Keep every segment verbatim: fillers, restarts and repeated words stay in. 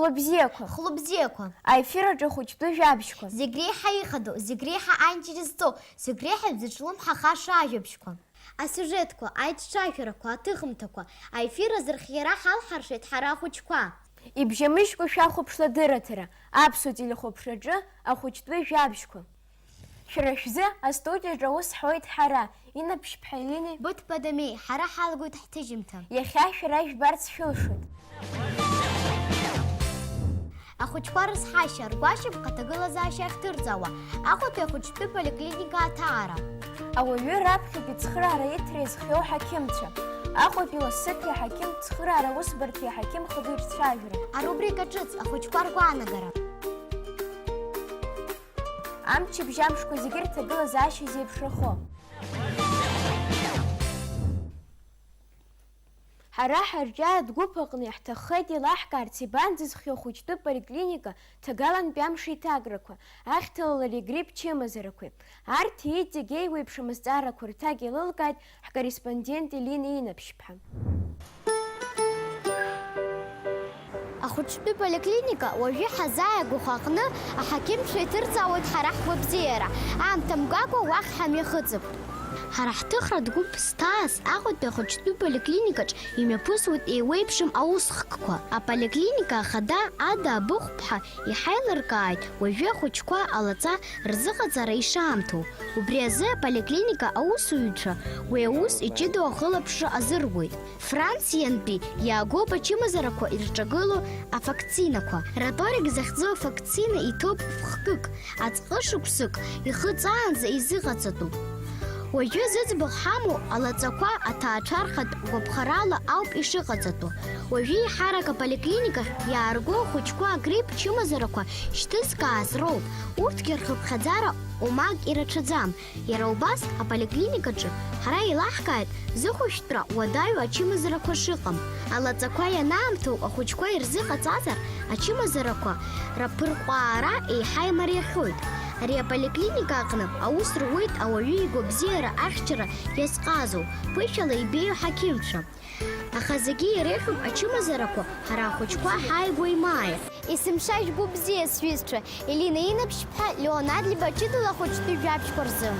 Хәлыбзиақәа. Хәлыбзиақәа. Аефир аҿы ахәыҷтәы жәабжьқәа. Зегь реиҳа ихадоу, зегь реиҳа анџьара зҵоу, зегь реиҳа зыҽлымҳахаша ажәабжьқәа. Асиужетқәа, аиҿцәажәарақәа, аҭыхымҭақәа, аефир азырхиара ҳалҳаршеит ҳара ахәыҷқәа. Ибжьамыжькәа шәахәаԥшла адырраҭара, аԥсуа телехәаԥшраҿы ахәыҷтәы жәабжьқәа. Шәара шәзы астудиаҿы аус ҳуеит ҳара, Инна Ԥшьԥҳа Елинеи Быҭәба Дамеи, ҳара ҳалагоит ҳҭыжьымҭа. Иахьа шәара ижәбарц шәылшоит. Ахәыҷқәа рызҳашьа, ргәашьамх аҭагылазаашьа ахьҭырҵаауа, Аҟәатәи ахәыҷтәы поликлиника аҭаара. Ауаҩы раԥхьатәи цхыраара иҭара изхиоу аҳақьымцәа. Аҟәатәи лассы ҭи аҳақьым цхыраара аусбарҭеи аҳақьым хадеи рцәажәара. Арубрика ҿыц, ахәыҷқәа ргәаанагара. Амчыбжь амшқәа зегьы рҭагылазаашьа зеиԥшрахо. Ҳара ҳарҿиаратә гәыԥ аҟны иаҳҭаххеит еилаҳкаарц ибанӡызхиоу ахәыҷтәы поликлиника ҭагалантәи амш еиҭакрақәа, ахьҭалалареи агрипп чымазарақәеи. Арҭ иҵегь еиуеиԥшым азҵаарақәа рҭак еилылкааит ҳкорреспондент Елина Инаԥшьԥҳа. Ахәыҷтәы поликлиника уажәы ҳазааигәахо аҟны аҳақьымцәа иҭырҵаауеит ҳара ҳгәабзиара, аамҭа мгакәа уахь ҳамҩахыҵып. Ҳара ҳҭыхратә гәыԥ зҭааз Аҟәатәи ахәыҷтәы поликлиникаҿ имҩаԥысуеит еиуеиԥшым аусхкқәа. Аполиклиника ахада Ада Абыхәԥҳа иҳаилыркааит уажәы ахәыҷқәа алаҵа рзыҟаҵара ишаамҭоу. Убри азы аполиклиника аусзуҩцәа уи аус иҷыдоу ахылаԥшра азыруеит. Франциантәи иаагоуп ачымазарақәа ирҿагылоу авакцинақәа. Роторик захьӡу авакцина иҭоуп ф-хкык, аӡҟы шықәсык ихыҵаанӡа изыҟаҵатәуп. Уажәы зыӡбахә ҳамоу алаҵақәа аҭаацәа рхатә гәаԥхарала ауп ишыҟаҵатәу. Уажәы еиҳарак аполиклиникахь иаарго ахәыҷқәа агрипп чымазарақәа шьҭызкааз роуп. Урҭгьы рхыԥхьаӡара омак ирацәаӡам. Иара убас аполиклиникаҿы ҳара еилаҳкааит зыхәшәтәра уадаҩу ачымазарақәа шыҟам. Алаҵақәа ианаамҭоу ахәыҷқәа ирзыҟаҵазар, ачымазарақәа раԥырҟәаара еиҳа имариахоит. Ари аполиклиника аҟны аус руеит ауаҩы игәабзиара ахьчара иазҟазоу, ԥышәала ибеиоу ҳақьымцәа. Аха зегьы иреиӷьуп ачымазарақәа ҳара ахәыҷқәа ҳааигәа имааир. Есымша шәгәы бзиа, сҩызцәа, Елина Инаԥшьԥҳа, Леон Адлеиба, ҷыдала ахәыҷтәы жәабжьқәа рзы.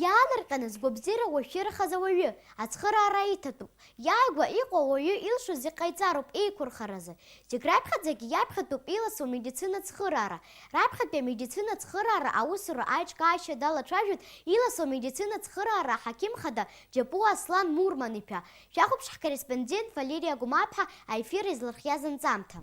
Иаанарҟьаны згәабзиара уашәшәырахаз ауаҩы ацхыраара иҭатәуп. Иааигәа иҟоу ауаҩы илшоз иҟаиҵароуп еиқәырхаразы. Зегь раԥхьаӡагьы иаԥхьатәуп иласу амедицина ацхыраара. Раԥхьатәи амедицина ацхыраара аусура аиҿкаашьа далацәажәоит иласу амедицина ацхыраара аҳақьым хада Џьапуа Аслан Мурман-иԥа. Шәахәаԥш ҳкорреспондент Валериа Гәымаԥҳа аефир излырхиаз анҵамҭа.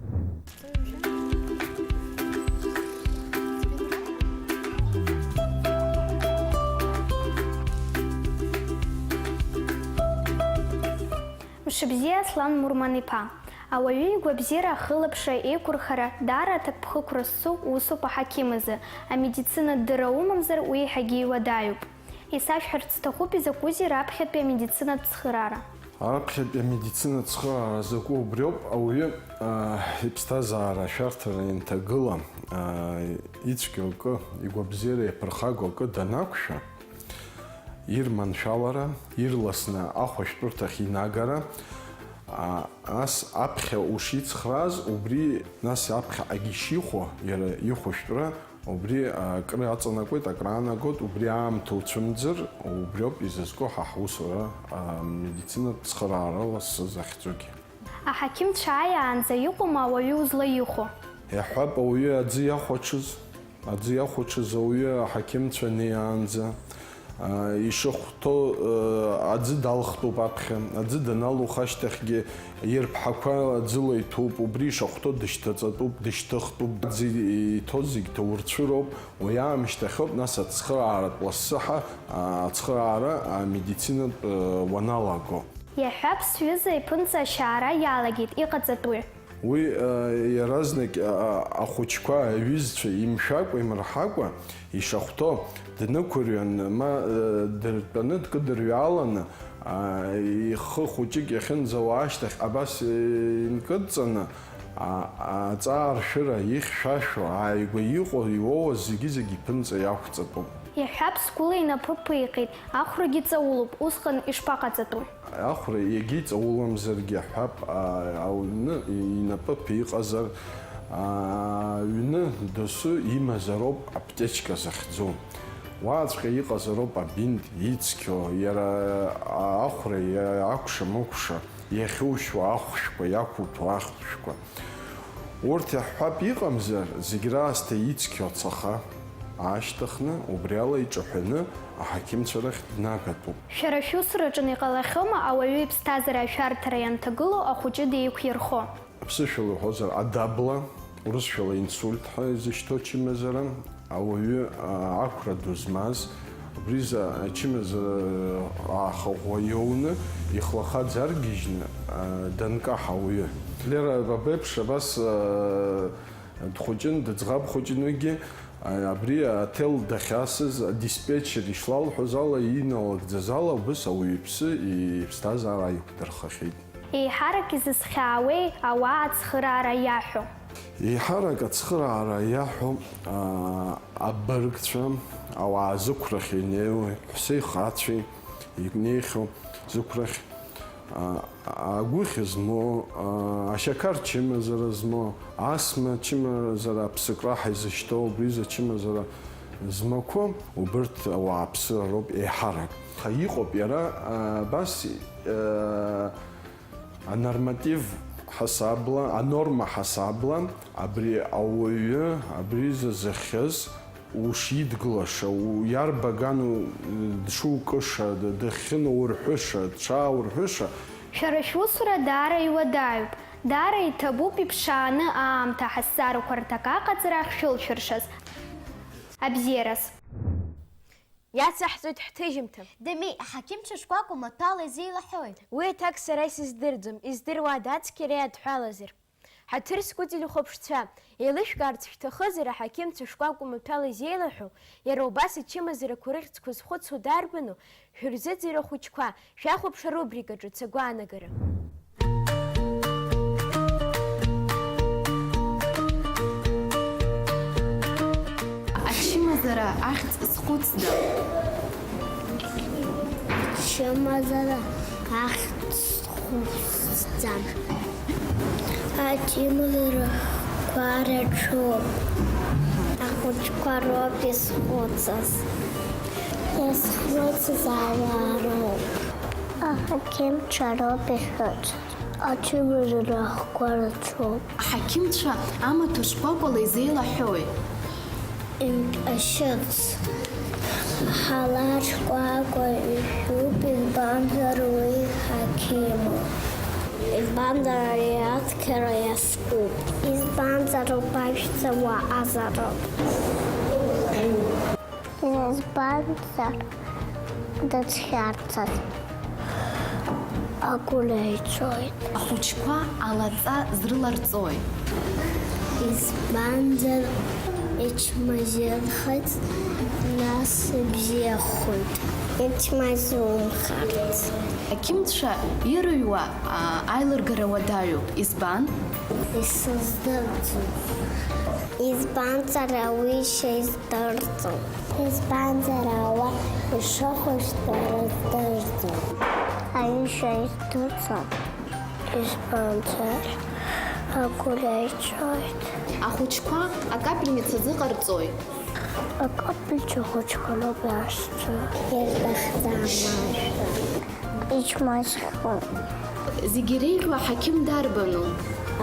Мшыбзиа Аслан Мурман-иԥа. Ауаҩы игәабзиара ахылаԥшра, еиқәырхара даара аҭакԥхықәра зцу усуп аҳақьым азы, амедицинатә дырра умамзар, уи еиҳагьы иуадаҩуп. Исашәҳәарц сҭахуп изакәызеи раԥхьатәи амедицинатә цхыраара. Аԥхьатәи амедицина цхыраара закәу убриоуп, ауаҩы, аа, иԥсҭазаара ашәарҭара ианҭагыла, аа, ицәгьоу акы, игәабзиара иаԥырхагоу акы данақәшәа, ирманшәалара, ирласны ахәышәтәырҭахь инагара, аа, ас аԥхьа ушицхрааз, убри нас аԥхьаҟагьы ишихәо, иара ихәышәтәра, убри акры аҵанакуеит, акраанагоит, убри аамҭа уцәымӡыр, убриоуп изызку ҳа ҳусура, а, медицинатә цхыраарала сзахьӡугьы. Аҳақьымцәа ааиаанӡа иҟоума ауаҩы узлаихәо? Иаҳҳәап, ауаҩы аӡы иахәаҽыз, аӡы иахәаҽыз ауаҩы аҳақьымцәа неиаанӡа, а, ишахәҭоу, а, аӡы далхтәуп аԥхьа, аӡы даналуха ашьҭахьгьы Ирԥҳақәа аӡыла иҭәуп, убри ишахәҭоу дышьҭаҵатәуп, дышьҭыхтәуп, аӡы иҭоу зегь ҭаурцәыроуп, уи аамышьҭахьоуп, нас ацхырааратә лассы ҳәа, а, ацхыраара, а, медицинатә, э, уаналаго. Иаҳҳәап, сҩыза иԥынҵа ашьаара иалагеит, иҟаҵатәуи? Уи, э, иаразнак, а, а, ахәыҷқәа, аҩызцәа имшәакәа, имырҳакәа, ишахәҭоу, днықәырҩан, ма, э, дыртәаны дкыдырҩаланы, аа, ихы хәыҷык иахьынӡауа ашьҭахь, абас, э, инкыдҵаны, а, аҵааршәыра, ихьшәашәо, ааигәа иҟоу, иуоуаз зегьы-зегьы иԥынҵа иақәҵатәуп. Иаҳҳәап, сгәыла инапы ԥиҟеит, ахәрагьы ҵаулоуп, усҟан ишԥаҟаҵатәу? Ахәра егьа иҵауламзаргьы ҳәап, а, ауны инапы ԥиҟазар, а, аҩны досу имазароуп аԥҭечка захьӡу. Уаҵәҟьа иҟазароуп абинт ицқьоу, иара ахәра иа-, акәша-мыкәша, иахьушьуа ахәшәқәа, иақәуҭәо ахәшәқәа. Урҭ иаҳҳәап иҟамзар, зегь раасҭа ицқьоу ацаха аашьҭыхны, убриала иҿаҳәаны аҳақьымцәа рахь днагатәуп. Шәара шәусураҿы иҟалахьоума ауаҩы иԥсҭазаара ашәарҭара ианҭагылоу ахәыҷы деиқәирхо? Аԥсышәала уҳәозар, адабла, урысшәала инсульт ҳәа изышьҭоу ачымазара, ауаҩы, а, ақәра ду змаз, убризы ачымазара аахаӷәӷәа иоуны, ихлахаҵ аргьежьны, а, данкаҳа ауаҩы. Лера Бабеиԥш абас, а, дхәыҷын, дыӡӷаб хәыҷын уигьы, а, абри аҭел дахьасыз, адиспетчер ишлалҳәоз ала, иналыгӡаз ала, убыс ауаҩԥсы иԥсҭазаара аиқәдырхахьеит. Еиҳарак изызхьаауеи ауаа ацхыраара иаҳәо? Еиҳарак ацхыраара иаҳәо, аа, абыргцәа, ауаа зықәрахь инеиуеи, ҳәсеи хацәеи инеихьоу зықәрахь, аа, агәыхь змоу, аа, ашьақар чымазара змоу, асма чымазара аԥсык раҳа изышьҭоу, убризы ачымазара змақәо, убырҭ ауааԥсыра роуп еиҳарак. Аха иҟоуп иара, аа, абас, аа, Анорматив ҳасабла, анорма ҳасабла, абри ауаҩы, абри зазыхьыз, ушидгылаша, у-, иарбагану, дшукыша, д-, дахьынаурҳәыша, дшааурҳәыша. Шәара шәусура даара иуадаҩуп, даара иҭабуп иԥшааны аамҭа ҳазҵаарақәа рҭак аҟаҵара ахьшәылшәыршаз. Абзиараз. Иацаҳҵоит ҳҭыжьымҭа. Дами, аҳақьымцәа шкәакәа маҭәала изеилаҳәои? Уи аҭак сара исыздырӡом, издыруада ацқьара иадҳәалазар? Ҳаҭыр зқәу телехәаԥшцәа, еилышәкаарц шәҭахызар, аҳақьымцәа шкәакәа маҭәала изеилаҳәоу, иара убас ачымазарақәа рыхьӡқәа зхәыцуа дарбану, шәырзыӡырҩ ахәыҷқәа, шәахәаԥш арубрика ҿыц агәаанагара. Ачымазара ахьӡ зхәыцда? Ачымазара ахьӡ зхәыцӡам. Ачымазара қәа рацәоуп. Ахәыҷқәа роуп изхәыцыз. Изхәыцыз ауаа роуп. Аҳақьымцәа роуп ишәыцыз. Ачымазара ахқәа рацәоуп. Аҳақьымцәа амаҭәа шкәакәала изеилаҳәои? Импашьырц. Ҳалаџ кәакәа ишәуп, избанзар уи ҳақьимуп. Избанзар ари ацқьара иазкуп. Избанзар убажәҵа уаҟазароуп. Избанзар дыцәхьарцаз агәыла ицоит. Ахәыҷқәа алаҵа зрыларҵои? Избанзар ичмазаҩхарц, нас ибзиахоит. Ичмазаҩхарц. Ақьымцәа ирыҩуа, аа, аилыргара уадаҩуп. Избан? Исыздырӡом. Избанзар ауишьа издырӡом. Избанзар ауаа ишыхәышәтәра здырӡом. Аишьа издырӡом. Избанзар агәыла ицоит. Ахәыҷқәа акапельница зыҟарҵои? Акапельница ахәыҷқәа роуп иашьцәа. Ирҭахӡам ажәа. Ичмазхуп. Зегь иреиӷьу аҳақьым дарбану?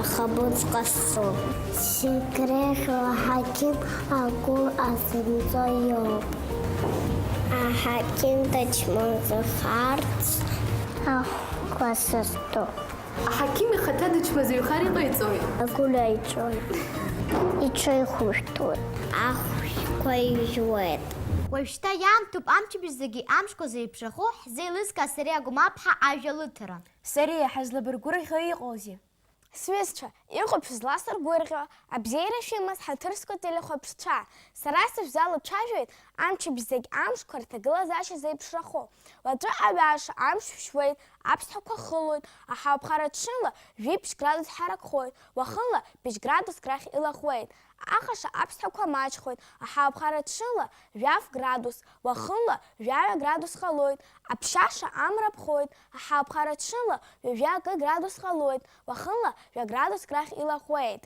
Ахаԥыц ҟазҵо. Зегь иреиӷьу аҳақьым агәы азымҵо иоуп. Аҳақьым дычмазаҩхарц ахәқәа сызҭо. Аҳақьым ихаҭа дычмазаҩхар иҟаиҵои? Агәыла иҵоит. Иҽеихәышәтәуеит. Ахәшәқәа ижәуеит. Уажәшьҭа иаамҭоуп амчыбжь зегьы амшқәа зеиԥшрахо ҳзеилызкааз Сариа Гәмаԥҳа ажәа лыҭара. Сариа, ҳазлабыргәырӷьо иҟоузеи? Сҩызцәа, иҟоуп шәызласыргәырӷьо, абзиара шәымаз ҳаҭыр зқәу телехәаԥшцәа. Сара сышәзалацәажәоит амчыбжь зегь амшқәа рҭагылазаашьа зеиԥшрахо. Уаҵәы аҩаша амш шәшьуеит, аԥсҭҳәақәа хылоит, аҳауаԥхара ҽынла жәибжь градус ҳаракхоит, уахынла быжь градус рахь илаӷәӷәеит. Аҟаша аԥсҭҳәақәа маҷхоит, аҳауаԥхара ҽыла жәаф градус, уахынла жәаҩа градус ҟалоит, аԥшьаша амра ԥхоит, аҳауаԥхара ҽыла ҩажәа акы градус ҟалоит, уахынла жәа градуск рахь илаҳәуеит.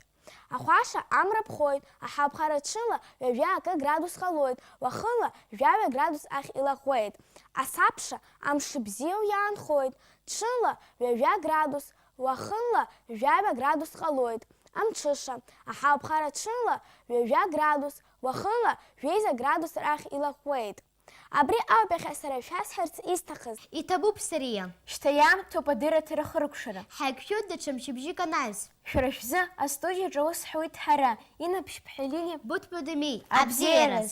Ахәаша амра ԥхоит, аҳауаԥхара ҽыла ҩажәа акы градус ҟалоит, уахынла жәаҩа градус ахь илаҳәуеит. Асабша амш бзиоу иаанхоит, ҽыла ҩажәа градус, уахынла жәаҩа градус ҟалоит. Амҽыша, аҳауаԥхара ҽыла ҩажәа градус, уахынла жәеиза градус рахь илаҳәуеит. Абри ауп иахьа сара шәасҳәарц исҭахыз. Иҭабуп, Сариа. Шьҭа иаамҭоуп адырраҭара хыркәшара. Ҳаиқәшәоит даҽа мчыбжьык анаҩс. Шәара шәзы астудиаҿы аус ҳуеит ҳара, Инап Шьԥҳа Лили. Буҭбо Дамеи. Абзиараз. Абзиараз.